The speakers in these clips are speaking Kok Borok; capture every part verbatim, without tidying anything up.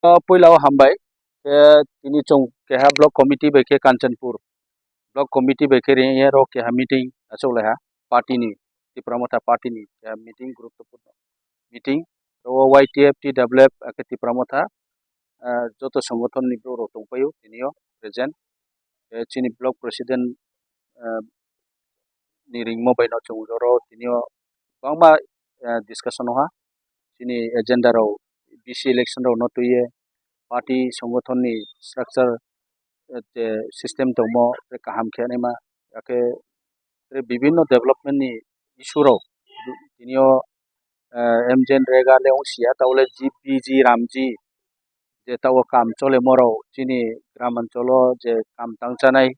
O puila o hambai. Khe tini chwng keha block committee bai khe Kanchanpur block committee bai khe ringya ro keha meeting achuk lai ha party ni, Tipra Motha party ni keha meeting, guruttopurno meeting. Ro Y T F, T W F, akhe Tipra Motha, ah, joto songothon ni borok rok tongpaio tini o present. Khe chini block president, ah, ni ringmo bai no chwng oro tini o bangma, ah, discussion o ha chini agenda rok, B C election rok no twiye party songothon ni structure, eh, je system tongmo tei kaham khe naima, akhe tei bibinno development ni issue rok tini o, eh, M G Nrega le wng sia, ta le G P G Ramji je ta o kam chole morok chini gram ancholo je kam tang chanai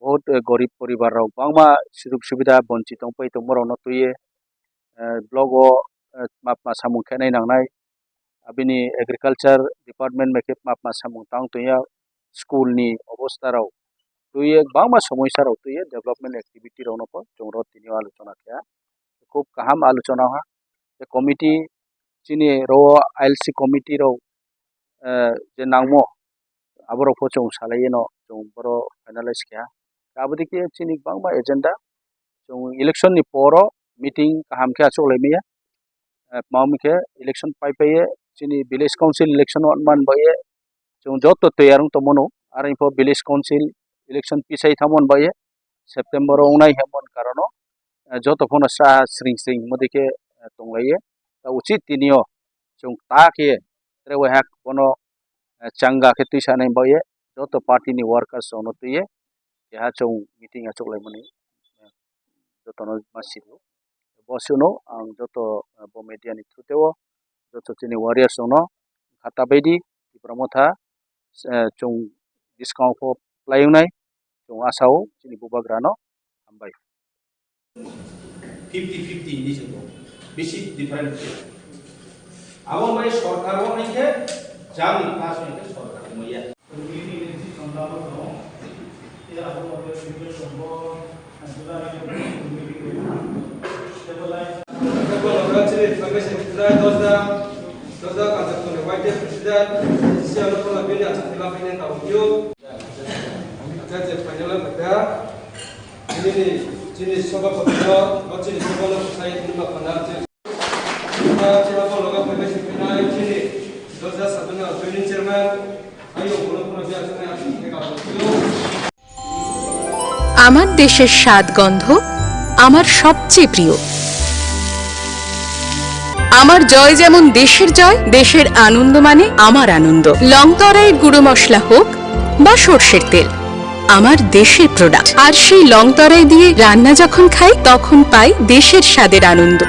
bahut, eh, gorib poribar rok bangma sujog subida bonchit tongpai tongmo rok no twiye, eh, block o, eh, mapma samung khe nai nangnai. Abini agriculture department bai khe mapma samung tang tongya, school ni obostha rok twiye, bangma somoisa rok twiye, development activity rok no po chwng ro tini o alochona khe khub kaham alochona ha. Tei committee chini ro I L C committee rok, eh, je nangmo aborok pho chwng salai no chwng boro finalize khe ha. Abo dikhe chini bangma agenda chwng election ni poro meeting kaham khe achuk lai maya. Eh, tma hwn khe election pai pai ye chini village council election o man bai ye chwng joto toyar wng tongmano, aro pho village council election pisai thangmani bai ye September o wngnai hwnmani karon o, eh, joto phano sa sring sring hwnma dikhe, eh, tong lai ye. Ta uchit tini o chwng ta khe tre wai hak bono, eh, changa khe twi sanai bai ye joto party ni workers rok no twi ye keha chwng meeting achuk lai mani, eh, joto no ma sio. Bo sino ang joto, eh, bo media ni through tei o joto chini warriors rok no khata bai di, Tipra Motha, eh, chwng buskang o pho phlai wngnai, chwng asa o chini bubagra no hambai. Fifty fifty hinwi se bo. Bisi different khe. Abo bai sorkar o hai khe jang ni pass hai khe sorkar maya. Chini, chini soba photo, bo chini soba no sai nima khana je. Chini, chini soba no ga phai bai se khana chini doja sabana joining chairman, ayo bono bono je asana asana ke ka bo. আমার দেশের স্বাদ গন্ধ আমার সবচেয়ে প্রিয়। আমার জয় যেমন দেশের জয়, দেশের আনন্দ মানে আমার আনন্দ। লং তরাইয়ের গুঁড়ো মশলা হোক বা সর্ষের তেল, আমার দেশের প্রোডাক্ট। আর সেই লং তরাই দিয়ে রান্না যখন খাই, তখন পাই দেশের স্বাদের আনন্দ।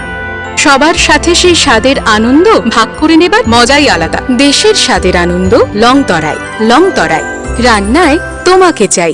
সবার সাথে সেই স্বাদের আনন্দ ভাগ করে নেবার মজাই আলাদা। দেশের স্বাদের আনন্দ লং তরাই। লং তরাই, রান্নায় তোমাকে চাই।